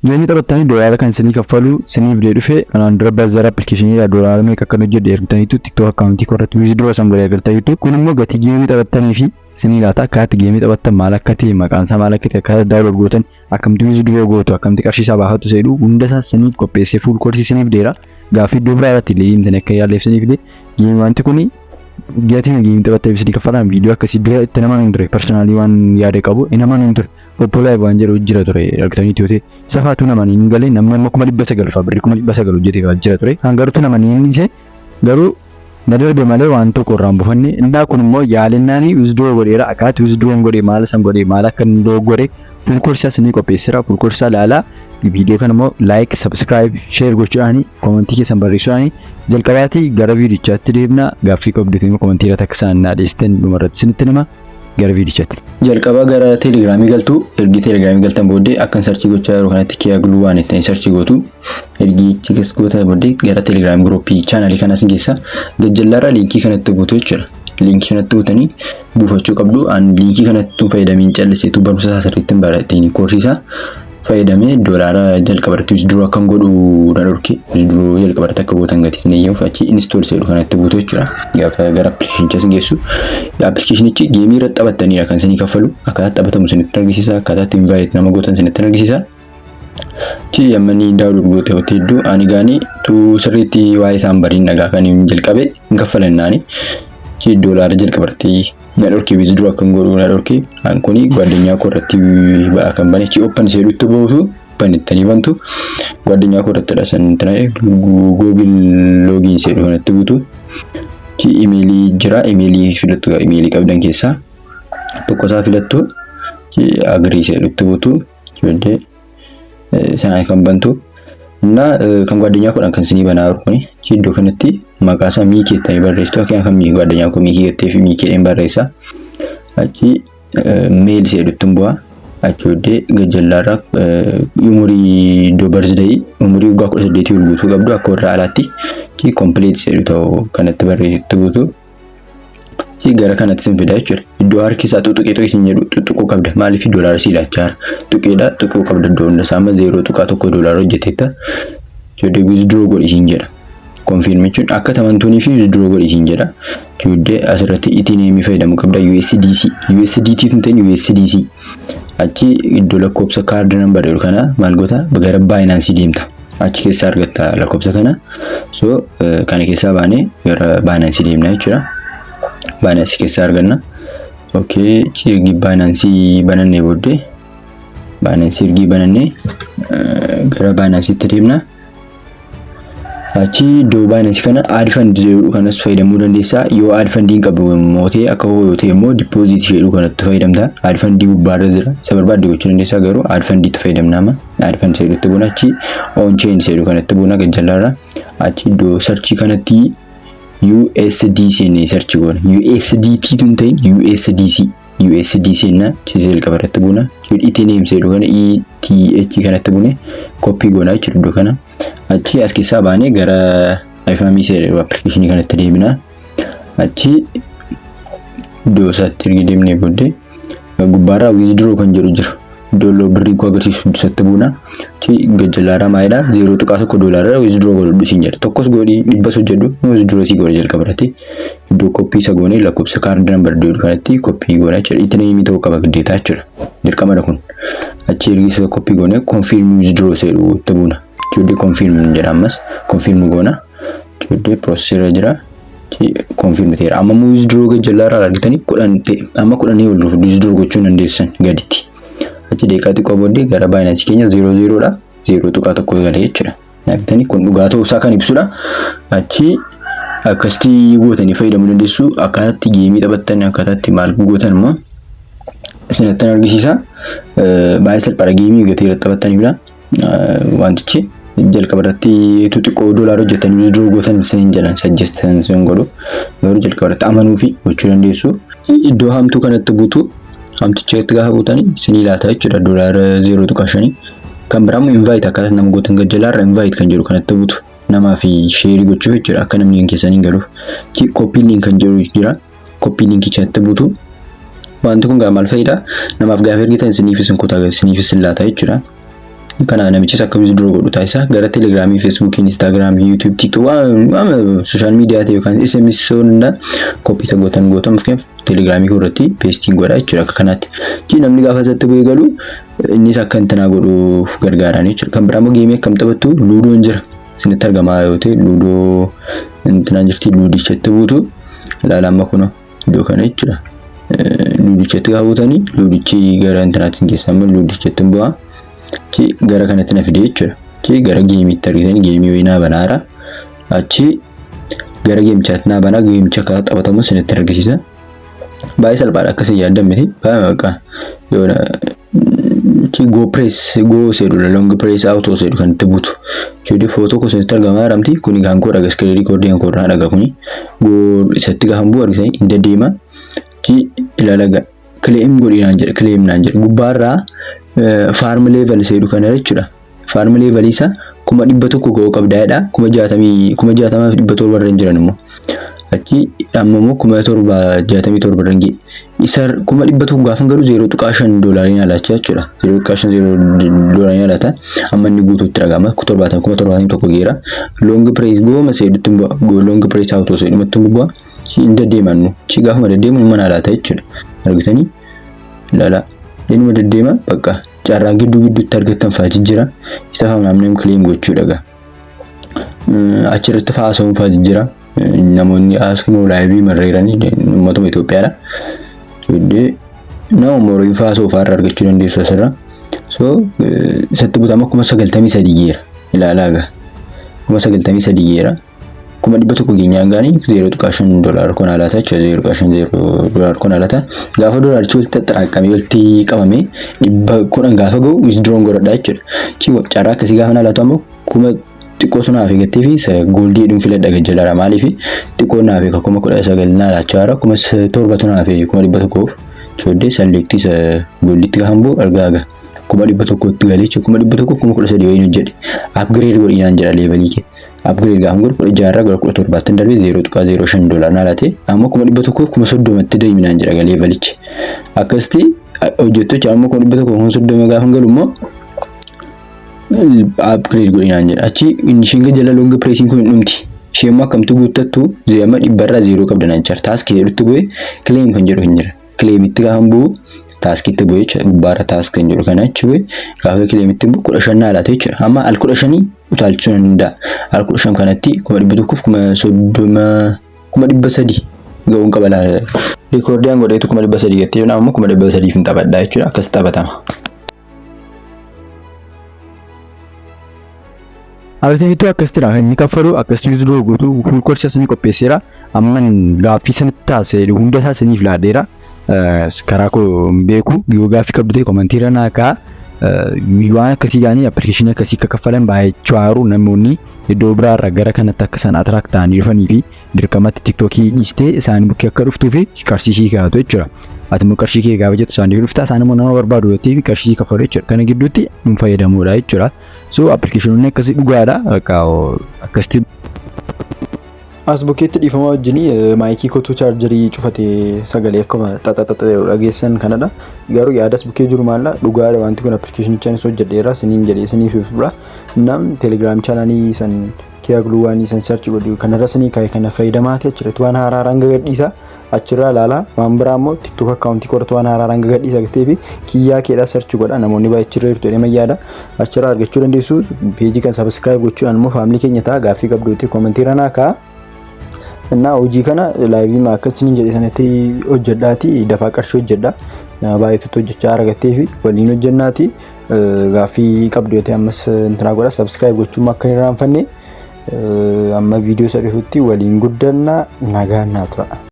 Gameii taphattanii doolaara kan isinii kaffalu isiniif illee dhufe. Kanaan dura Bazaar applicationii doolaara meeqa akkan hojjedhe ergitaniitu, TikTok accountii korratti withdraw san godhee agartaniitu. Kun immoo gatii gameii taphattanii fi isinii laata. Akkaatti gameii taphattan maal akka ta'e, maqaan isaa maal akka ta'e, akkaataa download gootan, akkamitti withdraw gootu, akkamitti qarshii isaa baafatu seedhu hunda isaa isiniif qopheessee full courseii isiniif deera. Gaaffii iddoo biraa irratti illee deemtanii akka yaalleef isiniif illee gameii wanti kuni gatii gameii taphattaniif isinii kaffalan. Viidiyoo akkasii dura itti nama hin ture, personally waan yaada qabu hin nama hin ture. Poppo Live waan jedhu jira ture, argitanii yoo ta'e, isa faatu namaan hin galee namni amma 900,000 fa'aa, birrii 900,000 hojjetee fa'aa jira ture. Kan garuutu namaan hin dhiise, garuu na darbe malee waan tokko irraan buufanne. Innaa kun immoo yaalinnaanii withdraw godheera. Akkaatti withdraw godhee, maal san godhee, maal akka inni dogoggore full courseii isinii qopheesseera. Full courseii ilaalaa. Viidiyoo kana immoo like, subscribe, share gochuudhaani, commentii keessan barreessuudhaani jalqabaatii gara viidiyochaatti deemna. Gaaffii qabduutiin immoo commentii irratti akka isaan naa dhiyeessitan dhumarratti isinitti hima. Gara viidiyochaatti. Jalqaba gara Telegramii galtu. Ergi Telegramii galtan booddee akkan searchii gochaa yeroo kanatti Kiyagluu waan ittiin searchii gootu. Ergi keessa goota booddee gara Telegramii groupii channelii kanas geessa. Gajjallaarraa linkii kanatti guutu jechuudha. Linkii kanatti guutanii buufachuu qabdu. An linkii kanatti fayyadamiin calliseetu barumsa isaa sirriitti hin baratiin courseii isaa fayyadamee doolaara jalqaba irratti withdraw akkam godhu na dhorke. Withdraw jalqaba irratti akka gootan gatii isin eeyyamuuf achi install seedhu kanatti guutu jechuudha. Gaafa gara applicationicha isin geessu, applicationichi gameii irratti taphattanidha kan isinii kaffalu. Akkaataa taphatamu isinitti argisiisa, akkaataa itti invite nama gootan isinitti argisiisa. Achi ammanii download goote hote hedduu ani gaanii tu sirriitti waa'ee isaan bariin dhagaa kan hin jalqabe hin kaffalannaani. Achi doolaara jalqaba irratti na dhorke, withdraw akkan godhu na dhorke. An kuni ጓደኛ koo irratti ba'a kan bane. Achi open seedhutti bootu, open ittanii bantu. ጓደኛ koo irratti dha san Google login seedhu kanatti buutu. Achi emailii jira, emailii filattu, emailii qabdan keessaa tokko isaa filattu. Achi agree seedhutti buutu. Achi sana kan bantu. እና kan ጓደኛ koodhaan kan isinii banaa jiru kuni iddoo kanatti maqaa isaa Miikii jettanii barreessitu. Fakkeenyaaf kan ጓደኛ koo Miikii jettee fi Miikeedhaan barreessa. Achi male jedhutti bu'a. Achi booddee gajjallaarraa umurii, iddoo birthday, umurii waggaa 18 ol guutuu qabdu akka warra alaatti. Achi complete jedhu ta'u kanatti barreessitu guutuu. Achi gara kanatti sin fida jechuudha. Iddoo harki isaa xuxuqee isin jedhu xuxuquu qabda. Maaliif? Doolaara sii laachaa jira. Tuqeedha, tuquu qabda iddoo hunda isaa. Amma 0.1 doolaara hojjeteetta. Ijoollee withdraw godhi isin jedha. Confirm jechuun akka tamantuunii fi withdraw godhi isin jedha. Ijoollee asirratti ETNM fayyadamuu qabda, USDC. USDT tun ta'in USDC. Achi iddoo lakkoofsa card number jedhu kana maal goota? Gara Binance deemta. Achi keessaa argatta lakkoofsa kana. So kana keessaa baanee gara Binance deemna jechuudha. Binance keessaa arganna. Okay, ergi Binance banannee booddee, Binance ergi banannee gara Binancetti deemna. Achi iddoo Binance kana add fund jedhu kanas fayyadamuu dandeessa. Yoo add fund hin qabu mootee akka yoo ta'e immoo deposit jedhu kanatti fayyadamta. Add fund gubbaarra jira. Isa barbaadde gochuu dandeessa, garuu add fund itti fayyadamna amma. Add fund jedhutti buuna, achi on chain jedhu kanatti buuna gajjallaarra. Achi iddoo searchii kanatti USDC jennee search goona. USDT tun ta'in USDC. USDC jenna, jalqaba irratti buuna. ETNM jedhu kana, ETH kanatti buune copy goona jechuudha iddoo kana. Achi as keessaa baanee gara iFami jedhu applicationii kanatti deebina. Achi iddoo isaatti ergi deemnee booddee gubbaarraa withdraw kan jedhu jira. Iddoo birrii koo agarsiisu isatti buuna. Achi gajjallaarraa maalidha? 0.1 doolaara withdraw godhadhu isin jedha. Tokkos godhii, dhibbas hojjedhu, withdraw sii godha jalqaba irratti. Iddoo copy isa goonee lakkoofsa card number iddoo kanatti copy goona jechuudha. ETNM ta'uu qaba giddeetaa jechuudha. Dirqamadha kun. Achi ergi isa copy goonee confirm withdraw jedhu itti buuna. Ijoollee confirm jedha, ammas confirm goona. Ijoollee process irra jira. Confirm ta'eera. Amma immoo withdraw gajjallaa irraa argitanii 10 ta'e. Amma 10 ol withdraw gochuu dandeessan gaditti. Achi daqiiqaa xiqqoo booddee gara Binance keenya 0 0 dha. 0.1 galee jechuudha. Argitanii, kun dhugaa ta'uu isaa kan ibsudha. Achi akkasitti gootanii fayyadamuu dandeessu. Akkaataatti gameii taphattan, akkaataatti maal gootan immoo isinatti argisiisa. Baay'ee salphaadha, gameii gatii irratti taphattanidha. Wantichi jalqaba irratti xiqqoo doolaara hojjetanii withdraw gootan isiniin jedhan, suggestan isin godhu. Garuu jalqaba irratti amanuu fi gochuu dandeessu. Iddoo hamtuu kanatti buutu, hamticha gaafa buutanii isinii laata jechuudha doolaara 0.5. Kan biraa immoo invite akkaataa nama gootan gajjalaarra invite kan jedhu kanatti buutu. Namaa fi shareii gochuuf jechuudha, akka namni keessanii hin galuuf. Copy link kan jedhu jira. Copy linkichatti buutu. Wanti kun gaa maal fayyada? Namaaf gaafa ergitan isiniif isin kutaa, isiniif isin laata jechuudha. Kana namichis akka withdraw godhu taasisa. Gara Telegramii, Facebookii, Instagramii, YouTube, TikTok, waan social media ta'e yookaan SMS ta'uu danda'a. Copy isa gootan gootan, fakkeenyaaf Telegramii irratti pasteiin godha jechuudha akka kanaatti. Achi namni gaafa isatti bu'ee galu innis akka intinaa godhuuf gargaaran jechuudha. Kan biraa immoo gameii akkam taphattu? Ludoon jira. Isinitti argamaa yoo ta'e, Ludo intinaan jirti, Ludichatti buutu. Ilaala, amma kun iddoo kana jechuudha. Ludichatti gaafa buutanii, Ludichi gara intinaatiin keessa, amma Ludichatti bu'aa. Achi gara kanatti na fide jechuudha. Achi gara gameiitti argitanii gameii wayii naa banaara. Achi gara gameichaatti naa banaa, gameicha akka taphatamu isinitti argisiisa. Baay'ee salphaadha, akkasii yaaddan miti. Baay'ee maqaa yoona achi go press go sedudha, long press auto sedhu kan itti buutu. Jechuudha, footoo koo isinitti argamaa haramti kuni kan koo dhaga, screen recording kan koo irraa dhaga kuni. Go isatti gaafa bu'u argitanii hin deddeema. Achi ilaala, claim godhi naan jedha, claim naan jedha. Gubbaarraa farm level sedhu kana jechuudha. Farm level isa 100,000 ga'uu qabdaadha. 60,700 irra hin jiran immoo. Achi amma immoo 7,067 irra hin ga'e. Isa 100,000 gaafa galu 0.5 doolaariin alaachaa jechuudha. 0.50 doolaariin alaata. Amma inni guutuutti dhaga'ama. 70, 71,000 geera. Long press gooma seedutti bu'a. Long press auto seedhumatti bu'a. Hin deddeemannu. Achi gaafuma deddeemu mana alaata jechuudha. Argitanii? Ilaala. Inuma deddeema, bakka carraa gidduu gidduutti argattan fa'aa jira. Isa fa'aa namni claim gochuudha gaa. Achirratti fa'aa haasa'uun fa'aa jira. Namoonni asuma liveii marreeranii uummatuma Itoophiyaadha. Ijoollee nama umurii fa'aa soofaa irraa argachuu dandeessu asirra. So isatti butama, 93,000 geera. Ilaalaa gaa. 93,000 geera. 100,000 geenyaan gaanii 0.5 doolaara kun alaata jechuudha. 0.50 doolaara kun alaata. Gaafa doolaarichi walitti xaxxaraaqamee walitti qabamee 10,000 gaafa ga'u withdrawn godhadha jechuudha. Achi carraa akkasii gaafa alaatu ammoo kuma xiqqootu naaf eegattee fi isa goldii jedhuun filadha gajjalaadha. Maaliif? Xiqqoon naaf eega, 19,000 naa laachaa jira, 7,000 naaf 100,000f Chooddee selectii isa goldiitti gaafa bu'u argaa gaa. 100,000tti galee jechuudha. 100,000 13,000 wayiin hojjedhe. Upgrade godhinaan jedha levelii kee. Upgrade gaafa godhu 16rraa gara 17tti darbee 0.05 doolaar naa laate. Amma 130,000tti deeminaan jedha levelichi. Akkasitti hojjettu jecha. Amma 130,030 gaafa galu immoo upgrade godhinaan jedha. Achi isheen jala long pressiin kun hin dhumti. Isheen immoo akkamtu guuttattu? Amma dhibbarraa zeeroo qabda naan jira. Taskii jedhutti bu'ee claim kan jedhu hin jira. Claimitti gaafa bu'u taskiitti bu'ee jechuudha. Gubbaarra task kan jedhu kana achi bu'ee gaafa claimitti bu'u 15 naa laata jechuudha. Amma al 15 utaalchuu nan danda'a. Al 15 kanatti 130,030, 300,000 ga'uun qaba laala. Recordiyaan godheetu 300,000 gattee yoo ammoo 300,000 hin taphadhaa jechuudha. Akkas taphatama. Argitaniitu, akkasittidha kan inni kaffalu, akkasitti withdraw gootu, full course isinii qopheesseera. Amma gaaffii sanitti taasise hunda isaa isiniif laadheera. Karaa koo hin beeku, yoo gaaffii qabdu ta'e commentiirra naa ka'a. Waan akkasii gaanii applicationii akkasii akka kaffalan baay'ee chaaru, namoonni iddoo biraarraa gara kanatti akka isaan attract ta'anii dhufanii fi dirqamatti TikTokii dhiistee isaan bukkee akka dhuftuu fi qarshii ishii kaa'atu jechuudha. Ati immoo qarshii kee gaafa jettu isaanii dhuftaa, isaan immoo nama barbaadu yoo ta'e qarshii kaffalu jechuudha. Kana gidduutti hin fayyadamuudha jechuudha. So applicationoonni akkasii dhugaadha. Bakka akkasitti As bukkeetti dhiifama wajjin, micii kootuu chargerii cufatee sagalee akkuma xaxaxaxa dhageessan kanadha. Garuu yaadas bukkee jiru maalla, dhugaadha wanti kun, applicationichaanis hojjedheera isiniin jedhee isiniif ibsudha. Nam Telegram channelii san Kiyagluu waan san search godhu kanarra isinii kaa'e kana fayyadamaati, achirratti waan haaraa hanga gadhiisa achirraa ilaala. Waan biraa immoo TikTok accountii qoratu waan haaraa hanga gadhiisa gatee fi kiyyaa keedhaa search godha, namoonni baay'ee achirra jirtu jedhee mayyaada, achirraa argachuu dandeessu. Pageii kan subscribe gochuudhaan immoo familyii keenya ta'a. Gaaffii qabduutti commentiirra naa kaa'a. እና hojii kana liveii akkas isiniin jedhe sanatti hojjedhaati, dafaa qarshii hojjedha. Nama baay'eetu hojjechaa argattee fi waliin hojjennaati. Gaaffii qabdu yoo ta'e ammas intinaa godha, subscribe gochuun akka hin irraanfanne. Amma viidiyoo isa dhufutti waliin guddanna, nagaan naa tura.